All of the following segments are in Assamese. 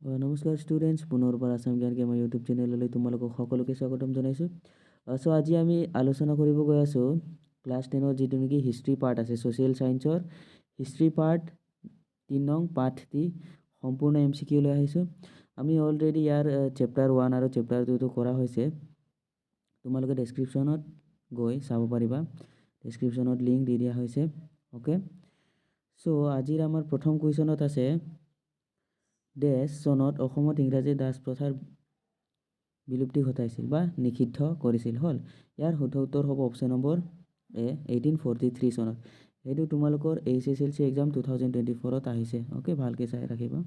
নমস্কাৰ ষ্টুডেণ্টছ, পুনৰবাৰ আছাম জ্ঞান গেমৰ ইউটিউব চেনেললৈ তোমালোকক সকলোকে স্বাগতম জনাইছোঁ। চ' আজি আমি আলোচনা কৰিব গৈ আছোঁ ক্লাছ টেনৰ যিটো নেকি হিষ্ট্ৰী পাৰ্ট আছে, ছ'চিয়েল ছায়েন্সৰ হিষ্ট্ৰী পাৰ্ট 3 নং পাঠ দি সম্পূৰ্ণ এম চি কিউ লৈ আহিছোঁ। আমি অলৰেডি ইয়াৰ চেপ্টাৰ 1 আৰু চেপ্টাৰ 2টো কৰা হৈছে। তোমালোকে ডেছক্ৰিপশ্যনত গৈ চাব পাৰিবা, ডেছক্ৰিপশ্যনত লিংক দি দিয়া হৈছে। অ'কে, চ' আজিৰ আমাৰ প্ৰথম কুৱেশ্যনত আছে ডেছ চনত অসমত ইংৰাজী দাস প্ৰথাৰ বিলুপ্তি ঘটাইছিল বা নিষিদ্ধ কৰিছিল হ'ল। ইয়াৰ শুদ্ধ উত্তৰ হ'ব অপশ্যন নম্বৰ এ, 1843 চনত। সেইটো তোমালোকৰ H S L C exam 2024ত আহিছে। অ'কে, ভালকৈ চাই ৰাখিবা।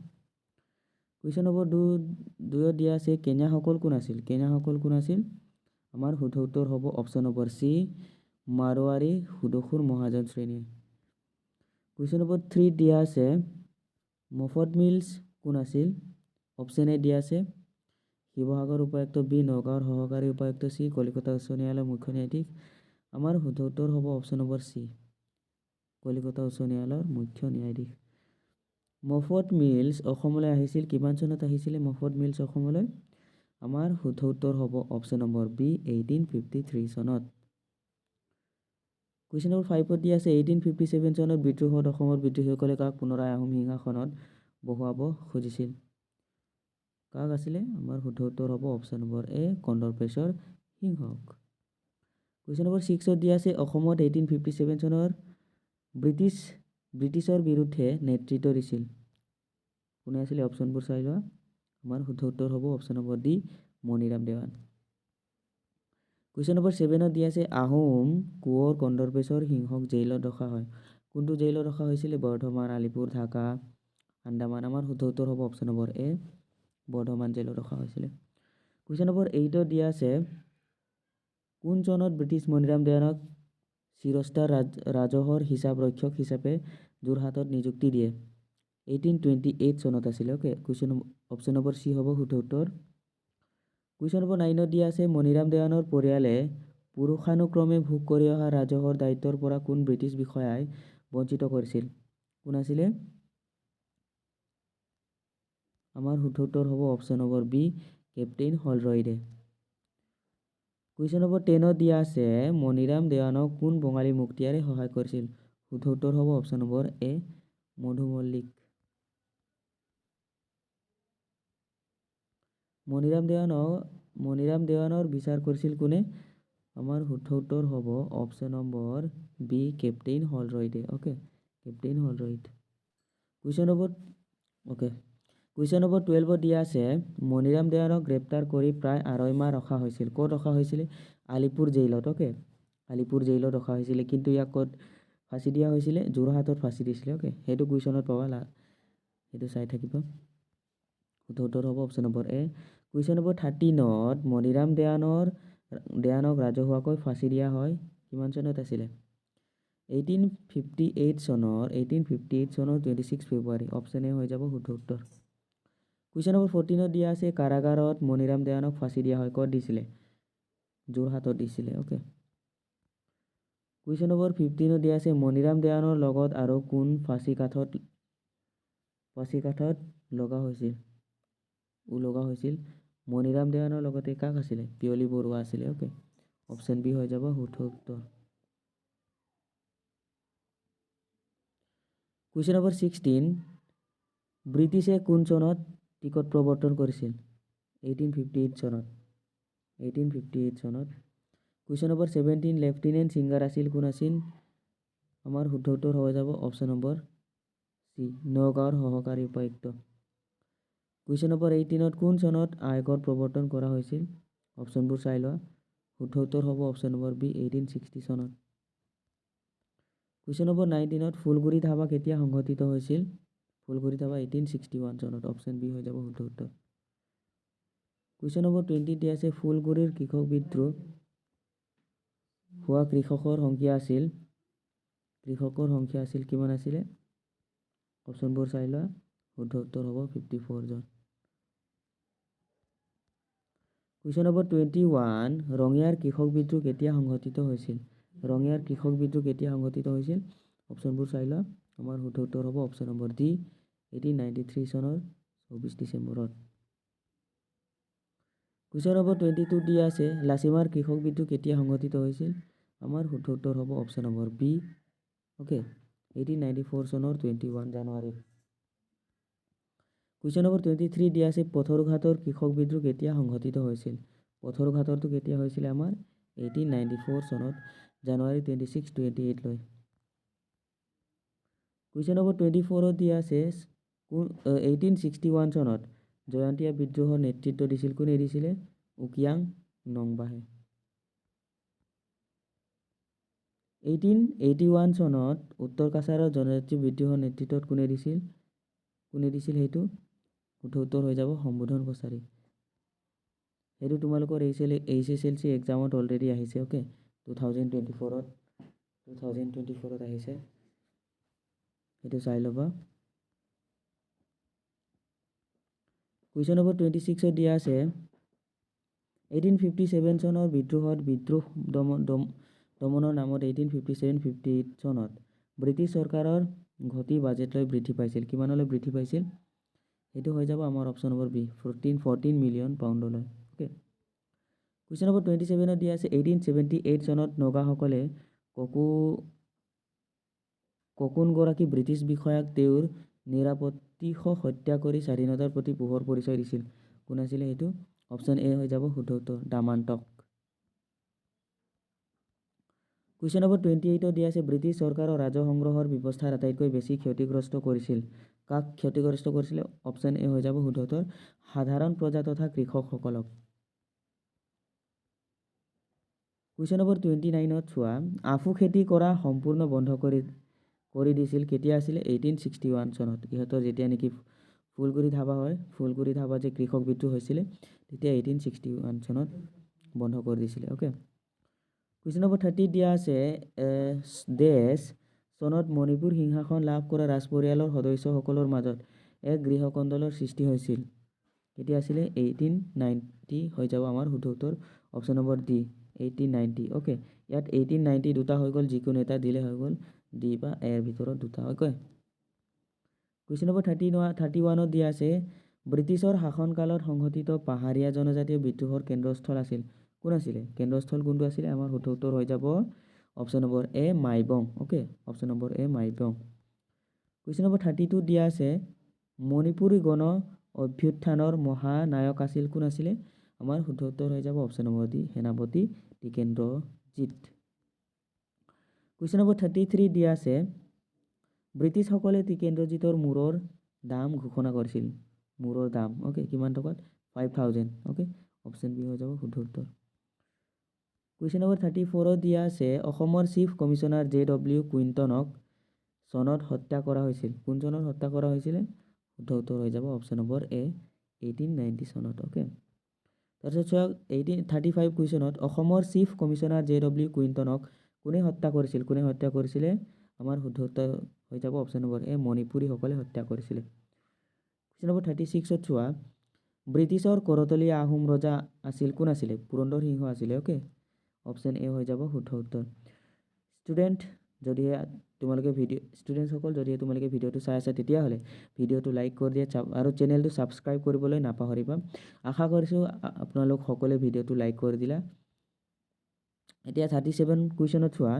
কুৱেশ্যন নম্বৰ 2ত দিয়া আছে কেনিয়াসকল কোন আছিল? কেনিয়াসকল কোন আছিল? আমাৰ শুদ্ধ উত্তৰ হ'ব অপশ্যন নম্বৰ চি, মাৰোৱাৰী সুদখুৰ মহাজন শ্ৰেণী। কুৱেশ্যন নম্বৰ 3 দিয়া আছে মফট মিলছ কোন আছিল? অপশ্যন এ দিয়া আছে শিৱসাগৰ উপায়ুক্ত, বি নগাঁৱৰ সহকাৰী উপায়ুক্ত, চি কলিকতা উচ্চ ন্যায়ালয়ৰ মুখ্য ন্যায়াধীশ। আমাৰ শুদ্ধ উত্তৰ হ'ব অপশ্যন নম্বৰ চি, কলিকতা উচ্চ ন্যায়ালয়ৰ মুখ্য ন্যায়াধীশ। মফট মিলছ অসমলৈ আহিছিল কিমান চনত আহিছিলে মফট মিলছ অসমলৈ? আমাৰ শুদ্ধ উত্তৰ হ'ব অপশ্যন নম্বৰ বি, 1853 চনত। কুৱেশ্যন নম্বৰ 5ত দিয়া আছে 1857 চনত বিদ্ৰোহত অসমৰ বিদ্ৰোহীসকলে কাক পুনৰাই আহোম সিংহাসনত বহুৱাব খুজিছিল? কাক আছিলে? আমাৰ শুদ্ধ উত্তৰ হ'ব অপশ্যন নম্বৰ এ, কন্দৰ্পেশ্বৰ সিংহক। কুৱেশ্যন নম্বৰ 6ত দিয়া আছে অসমত 1857 চনৰ ব্ৰিটিছৰ বিৰুদ্ধে নেতৃত্ব দিছিল কোনে আছিলে? অপশ্যনবোৰ চাই লোৱা। আমাৰ শুদ্ধ উত্তৰ হ'ব option number D, Maniram Dewan. Question number 7ত দিয়া আছে আহোম কোঁৱৰ কন্দৰ্পেশ্বৰ সিংহক জেইলত ৰখা হয়। কোনটো জেইলত ৰখা হৈছিলে? বৰ্ধমান, আলিপুৰ, ঢাকা, আন্দামান। আমাৰ শুদ্ধ উত্তৰ হ'ব অপশ্যন নম্বৰ এ, বৰ্ধমান জেইলত ৰখা হৈছিলে। কুৱেশ্যন নম্বৰ 8ত দিয়া আছে কোন চনত ব্ৰিটিছ মণিৰাম দেৱানক চিৰস্তাৰ ৰাজহৰ হিচাপ ৰক্ষক হিচাপে যোৰহাটত নিযুক্তি দিয়ে? 1828 চনত আছিলে। Okay, question option number C হ'ব শুদ্ধ উত্তৰ। কুৱেশ্যন নম্বৰ 9ত দিয়া আছে মণিৰাম দেৱানৰ পৰিয়ালে পুৰুষানুক্ৰমে ভোগ কৰি অহা ৰাজহৰ দায়িত্বৰ পৰা কোন ব্ৰিটিছ বিষয়াই বঞ্চিত কৰিছিল? কোন আছিলে? আমাৰ শুদ্ধ উত্তৰ হ'ব অপশ্যন নম্বৰ বি, কেপ্টেইন হলৰইডে। কুৱেশ্যন নম্বৰ 10ত দিয়া আছে মণিৰাম দেৱানক কোন বঙালী মুক্তিয়াৰে সহায় কৰিছিল? শুদ্ধ উত্তৰ হ'ব option number A, Madhu Mallick. Maniram দেৱানৰ বিচাৰ কৰিছিল কোনে? আমাৰ শুদ্ধ উত্তৰ হ'ব অপশ্যন নম্বৰ বি, কেপ্টেইন হলৰইডে। Okay, captain Holroyd. Question number okay, question number 12ত দিয়া আছে মণিৰাম দেৱানক গ্ৰেপ্তাৰ কৰি প্ৰায় 2.5 মাহ ৰখা হৈছিল। ক'ত ৰখা হৈছিলে? আলিপুৰ জেইলত। অ'কে, আলিপুৰ জেইলত ৰখা হৈছিলে, কিন্তু ইয়াক ক'ত ফাঁচি দিয়া হৈছিলে? যোৰহাটত ফাঁচি দিছিলে। অ'কে, সেইটো কুৱেশ্যনত পাবা, সেইটো চাই থাকিব। শুদ্ধ উত্তৰ হ'ব অপশ্যন নম্বৰ এ। কুৱেশ্যন নম্বৰ 13ত মণিৰাম দেৱানক ৰাজহুৱাকৈ ফাঁচি দিয়া হয় কিমান চনত আছিলে? 1858 চনৰ, 1858 চনৰ 26 ফেব্ৰুৱাৰী। অপশ্যন এ হৈ যাব শুদ্ধ উত্তৰ। কুৱেশ্যন নম্বৰ 14ত দিয়া আছে কাৰাগাৰত মণিৰাম দেৱানক ফাঁচি দিয়া হয়। ক'ত দিছিলে? যোৰহাটত দিছিলে। অ'কে, কুৱেশ্যন নম্বৰ 15ত দিয়া আছে মণিৰাম দেৱানৰ লগত আৰু কোন ফাঁচি কাঠত লগা হৈছিল? লগা হৈছিল মণিৰাম দেৱানৰ লগতে কাক আছিলে? পিয়লি বৰুৱা আছিলে। অ'কে, অপশ্যন বি হৈ যাব শুদ্ধ উত্তৰ। কুৱেশ্যন নম্বৰ 16, ব্ৰিটিছে কোন চনত টিকট প্ৰৱৰ্তন কৰিছিল? 1858 চনত, 1858 চনত। কুৱেশ্যন নম্বৰ 17, লেফটেনেণ্ট ছিংগাৰ আছিল কোন আছিল? আমাৰ শুদ্ধ উত্তৰ হৈ যাব অপশ্যন নম্বৰ চি, নগাঁৱৰ সহকাৰী উপায়ুক্ত। কুৱেশ্যন নম্বৰ 18ত কোন চনত আয়কৰ প্ৰৱৰ্তন কৰা হৈছিল? অপশ্যনবোৰ চাই লোৱা। শুদ্ধ উত্তৰ হ'ব অপশ্যন নম্বৰ বি, 1860 চনত। কুৱেশ্যন নম্বৰ 19ত ফুলগুৰি ধাবা কেতিয়া সংঘটিত হৈছিল? ফুলগুৰি ধাবা 1861 চনত। অপশ্যন বি হৈ যাব শুদ্ধ উত্তৰ। কুৱেশ্যন নম্বৰ 20 দিয়া আছে ফুলগুৰিৰ কৃষক বিদ্ৰোহ হোৱা কৃষকৰ সংখ্যা আছিল, কৃষকৰ সংখ্যা আছিল কিমান আছিলে? অপশ্যনবোৰ চাই লোৱা। শুদ্ধ উত্তৰ হ'ব 54 জন। কুৱেশ্যন নম্বৰ 21, ৰঙিয়াৰ কৃষক বিদ্ৰোহ কেতিয়া সংঘটিত হৈছিল? ৰঙিয়াৰ কৃষক বিদ্ৰোহ কেতিয়া সংঘটিত হৈছিল? অপশ্যনবোৰ চাই লোৱা। আমাৰ শুদ্ধ উত্তৰ হ'ব অপশ্যন নম্বৰ ডি, 1893 চনৰ 24 ডিচেম্বৰত। কুৱেশ্যন নম্বৰ 22 দিয়া আছে, লাচিমাৰ কৃষক বিদ্ৰোহ কেতিয়া সংঘটিত হৈছিল? আমাৰ শুদ্ধ উত্তৰ হ'ব অপশ্যন নম্বৰ বি, অ'কে, 1894 চনৰ 21 জানুৱাৰীত। কুৱেশ্যন নম্বৰ 23 দিয়া আছে, পথৰুঘাটৰ কৃষক বিদ্ৰোহ কেতিয়া সংঘটিত হৈছিল? পথৰুঘাটৰটো কেতিয়া হৈছিলে? আমাৰ 1894 চনত জানুৱাৰী 26, 28 লৈ। কুৱেশ্যন নম্বৰ 24ত দিয়া আছে, কোন 1861 চনত জয়ন্তীয়া বিদ্ৰোহৰ নেতৃত্ব দিছিল? কোনে দিছিলে? উকিয়াং নংবাহে। 1881 চনত উত্তৰ কাছাৰৰ জনজাতীয় বিদ্ৰোহৰ নেতৃত্বত কোনে দিছিল? কোনে দিছিল সেইটো? শুদ্ধ উত্তৰ হৈ যাব সম্বোধন কছাৰী। সেইটো তোমালোকৰ এইচ এছ এল চি এক্সামত অলৰেডি আহিছে, অ'কে, 2024ত, 2024ত আহিছে, সেইটো চাই ল'বা। কুৱেশ্যন নম্বৰ 26ত দিয়া আছে, 1857 চনৰ বিদ্ৰোহত বিদ্ৰোহ দমনৰ নামত 1857 58 চনত ব্ৰিটিছ চৰকাৰৰ ঘটি বাজেটলৈ বৃদ্ধি পাইছিল। কিমানলৈ বৃদ্ধি পাইছিল? সেইটো হৈ যাব আমাৰ option number B, 14 million পাউণ্ডলৈ। Okay, question number 27ত দিয়া আছে, 1878 চনত নগাসকলে ককুনগৰাকী ব্ৰিটিছ বিষয়াক তেওঁৰ নিৰাপত্তিসহ হত্যা কৰি স্বাধীনতাৰ প্ৰতি পোহৰ পৰিচয় দিছিল। কোন আছিলে সেইটো? অপশ্যন এ হৈ যাব শুদ্ধ উত্তৰ, ডামাণ্টক। কুৱেশ্যন নম্বৰ 28ত দিয়া আছে, ব্ৰিটিছ চৰকাৰৰ ৰাজহ সংগ্ৰহৰ ব্যৱস্থাৰ আটাইতকৈ বেছি ক্ষতিগ্ৰস্ত কৰিছিল। কাক ক্ষতিগ্ৰস্ত কৰিছিলে? অপশ্যন এ হৈ যাব শুদ্ধ উত্তৰ, সাধাৰণ প্ৰজা তথা কৃষকসকলক। কুৱেশ্যন নম্বৰ 29ত চোৱা, আফু খেতি কৰা সম্পূৰ্ণ বন্ধ কৰি দিছিল কেতিয়া আছিলে? 1861 চনত। ইহঁতৰ যেতিয়া নেকি ফুলগুৰি ধাবা হয়, ফুলগুৰি ধাবা যে কৃষক বিদ্ৰোহ হৈছিলে, তেতিয়া 1861 চনত বন্ধ কৰি দিছিলে। অ'কে, কুৱেশ্যন নম্বৰ 30 দিয়া আছে, ডেছ চনত মণিপুৰ সিংহাসন লাভ কৰা ৰাজপৰিয়ালৰ সদস্যসকলৰ মাজত এক গৃহকন্দলৰ সৃষ্টি হৈছিল। কেতিয়া আছিলে? 1890 হৈ যাব আমাৰ শুদ্ধ উত্তৰ, অপশ্যন নম্বৰ ডি, 1890। অ'কে, ইয়াত 1890 দুটা হৈ গ'ল, যিকোনো এটা দিলে হৈ গ'ল, ডি বা এৰ ভিতৰত দুটা। অ'কে, কুৱেশ্যন নম্বৰ 31ত দিয়া আছে, ব্ৰিটিছৰ শাসনকালত সংঘটিত পাহাৰীয়া জনজাতীয় বিদ্ৰোহৰ কেন্দ্ৰস্থল আছিল। কোন আছিলে? কেন্দ্ৰস্থল কোনটো আছিলে? আমাৰ শুদ্ধ উত্তৰ হৈ যাব option number A, Maibong. Okay, option number A, Maibong. Question number 32 দিয়া আছে, মণিপুৰী গণ অভ্যুত্থানৰ মহানায়ক আছিল। কোন আছিলে? আমাৰ শুদ্ধ উত্তৰ হৈ যাব অপশ্যন নম্বৰ ডি, সেনাপতি টিকেন্দ্ৰজিত। কুৱেশ্যন নম্বৰ 33 দিয়া আছে, ব্ৰিটিছসকলে টিকেন্দ্ৰজিতৰ মূৰৰ দাম ঘোষণা কৰিছিল। মূৰৰ দাম, অ'কে, কিমান টকাত? 5000। অ'কে, অপশ্যন বি হৈ যাব শুদ্ধ উত্তৰ। কুৱেশ্যন নম্বৰ 34ত দিয়া আছে, অসমৰ চিফ কমিছনাৰ জে ডব্লিউ কুইণ্টনক চনত হত্যা কৰা হৈছিল। কোন চনত হত্যা কৰা হৈছিলে? শুদ্ধ উত্তৰ হৈ যাব অপশ্যন নম্বৰ এ, 1890 চনত। অ'কে, তাৰপিছত চোৱা, 1835 কুৱেশ্যনত অসমৰ চিফ কমিছনাৰ জে ডব্লিউ কুইণ্টনক কোনে হত্যা কৰিছিল? কোনে হত্যা কৰিছিলে? আমাৰ শুদ্ধ উত্তৰ হৈ যাব অপশ্যন নম্বৰ এ, মণিপুৰীসকলে হত্যা কৰিছিলে। কুৱেশ্যন নম্বৰ 36ত চোৱা, ব্ৰিটিছৰ কৰতলীয়া আহোম ৰজা আছিল। কোন আছিলে? পুৰন্দৰ সিংহ আছিলে। অ'কে, অপশ্যন এ হৈ যাব শুদ্ধ উত্তৰ। ষ্টুডেণ্ট, যদিহে তোমালোকে ভিডিঅ' ষ্টুডেণ্টসকল, যদিহে তোমালোকে ভিডিঅ'টো চাই আছা, তেতিয়াহ'লে ভিডিঅ'টো লাইক কৰি দিয়া আৰু চেনেলটো ছাবস্ক্ৰাইব কৰিবলৈ নাপাহৰিবা। আশা কৰিছোঁ আপোনালোক সকলোৱে ভিডিঅ'টো লাইক কৰি দিলা। এতিয়া 37 কুৱেশ্যনত চোৱা,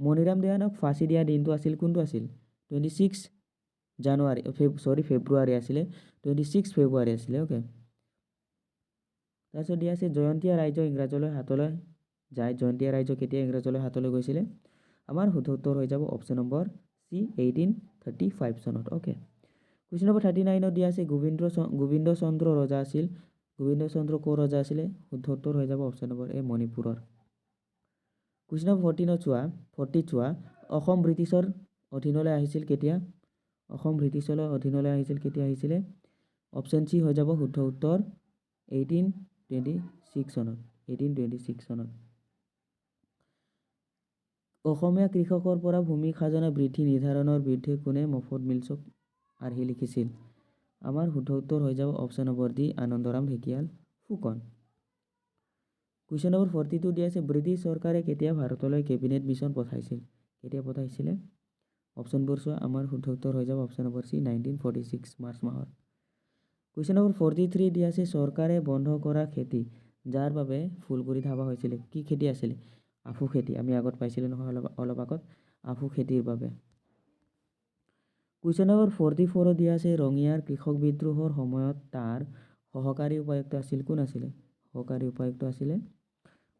মণিৰাম দেৱানক ফাঁচি দিয়া দিনটো আছিল কোনটো আছিল? 26 জানুৱাৰী, চৰি, ফেব্ৰুৱাৰী আছিলে, 26 ফেব্ৰুৱাৰী আছিলে। অ'কে, তাৰপিছত দিয়া আছে, জয়ন্তীয়া ৰাজ্য ইংৰাজলৈ হাতলৈ যায়। জয়ন্তীয়া ৰাজ্য কেতিয়া ইংৰাজলৈ হাতলৈ গৈছিলে? আমাৰ শুদ্ধ উত্তৰ হৈ যাব অপশ্যন নম্বৰ চি, 1835 চনত। অ'কে, কুৱেশ্যন নম্বৰ 39ত দিয়া আছে, গোবিন্দ চন্দ্ৰ ৰজা আছিল। গোবিন্দ চন্দ্ৰ ক'ৰ ৰজা আছিলে? শুদ্ধ উত্তৰ হৈ যাব অপশ্যন নম্বৰ এ, মণিপুৰৰ। কুৱেশ্যন নম্বৰ 14ত চোৱা, 40ত চোৱা, অসম ব্ৰিটিছৰ অধীনলৈ আহিছিল কেতিয়া? অসম ব্ৰিটিছৰ অধীনলৈ আহিছিল কেতিয়া আহিছিলে? অপশ্যন চি হৈ যাব শুদ্ধ উত্তৰ, 1826 চনত, 1826 চনত। অসমীয়া কৃষকৰ পৰা ভূমি খাজনা বৃদ্ধি নিৰ্ধাৰণৰ বিৰুদ্ধে কোনে মফত মিলছক আৰ্হি লিখিছিল? আমাৰ শুদ্ধ উত্তৰ হৈ যাব option number D, Anandaram Dhekial Phukan. Question number 42 দিয়া আছে, ব্ৰিটিছ চৰকাৰে কেতিয়া ভাৰতলৈ কেবিনেট মিছন পঠাইছিল? কেতিয়া পঠাইছিলে? অপশ্যনবোৰ চোৱা, আমাৰ শুদ্ধ উত্তৰ হৈ যাব অপশ্যন নম্বৰ চি, 1946 মাৰ্চ মাহৰ। কুৱেশ্যন নম্বৰ 43 দিয়া আছে, চৰকাৰে বন্ধ কৰা খেতি যাৰ বাবে ফুলগুৰি ধাবা হৈছিলে, কি খেতি আছিলে? আফু খেতি, আমি আগত পাইছিলোঁ নহয় অলপ আগত, আফু খেতিৰ বাবে। কুৱেশ্যন নম্বৰ 44 দিয়া আছে, ৰঙিয়াৰ কৃষক বিদ্ৰোহৰ সময়ত তাৰ সহকাৰী উপায়ুক্ত আছিল কোন আছিলে? সহকাৰী উপায়ুক্ত আছিলে,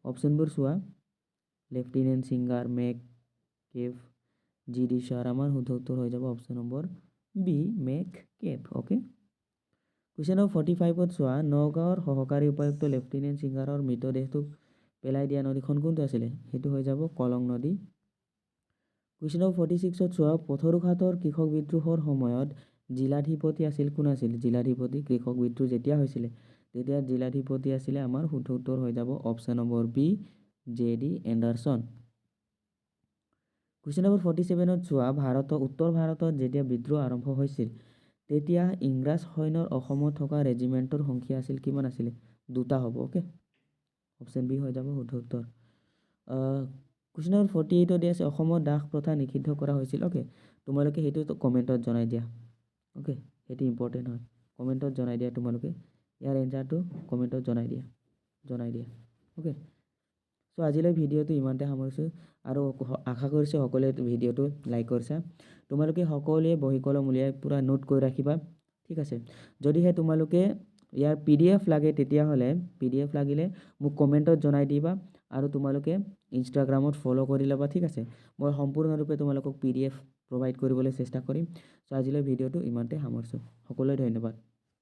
অপশ্যনবোৰ চোৱা, lieutenant Singer, McCabe, G D sir. আমাৰ শুদ্ধ উত্তৰ হৈ যাব option number B, McCabe. Okay, question number 45ত চোৱা, নগাঁৱৰ সহকাৰী উপায়ুক্ত লেফটেনেণ্ট ছিংগাৰৰ মৃতদেহটোক পেলাই দিয়া নদীখন কোনটো আছিলে? সেইটো হৈ যাব কলং নদী। কুৱেশ্যন নম্বৰ 46ত চোৱা, পথৰুঘাটৰ কৃষক বিদ্ৰোহৰ সময়ত জিলাধিপতি আছিল কোন আছিল? জিলাধিপতি কৃষক বিদ্ৰোহ যেতিয়া হৈছিলে তেতিয়া জিলাধিপতি আছিলে, আমাৰ শুদ্ধ উত্তৰ হৈ যাব option number B, J D Anderson. Question number 47ত চোৱা, উত্তৰ ভাৰতত যেতিয়া বিদ্ৰোহ আৰম্ভ হৈছিল তেতিয়া ইংৰাজ সৈন্যৰ অসমত থকা ৰেজিমেণ্টৰ সংখ্যা আছিল কিমান আছিলে? দুটা হ'ব। অ'কে, অপশ্যন বি হৈ যাব শুদ্ধ উত্তৰ। কুৱেশ্যন নম্বৰ 48ত দিয়া আছে, অসমত দাস প্ৰথা নিষিদ্ধ কৰা হৈছিল। অ'কে, তোমালোকে সেইটো কমেণ্টত জনাই দিয়া। অ'কে, সেইটো ইম্পৰ্টেণ্ট হয়, কমেণ্টত জনাই দিয়া তোমালোকে, ইয়াৰ এনচাৰটো কমেণ্টত জনাই দিয়া। অ'কে, চ' আজিলৈ ভিডিঅ'টো ইমানতে সামৰিছোঁ আৰু আশা কৰিছোঁ সকলোৱে ভিডিঅ'টো লাইক কৰিছা। তোমালোকে সকলোৱে বহী কলম উলিয়াই পূৰা নোট কৰি ৰাখিবা, ঠিক আছে? যদিহে তোমালোকে ইয়াৰ পি ডি এফ লাগে, তেতিয়াহ'লে পি ডি এফ লাগিলে মোক কমেণ্টত জনাই দিবা আৰু তোমালোকে ইনষ্টাগ্ৰামত ফ'ল' কৰি ল'বা, ঠিক আছে? মই সম্পূৰ্ণৰূপে তোমালোকক পি ডি এফ প্ৰভাইড কৰিবলৈ চেষ্টা কৰিম। চ' আজিলৈ ভিডিঅ'টো ইমানতে সামৰিছোঁ, সকলোৱে ধন্যবাদ।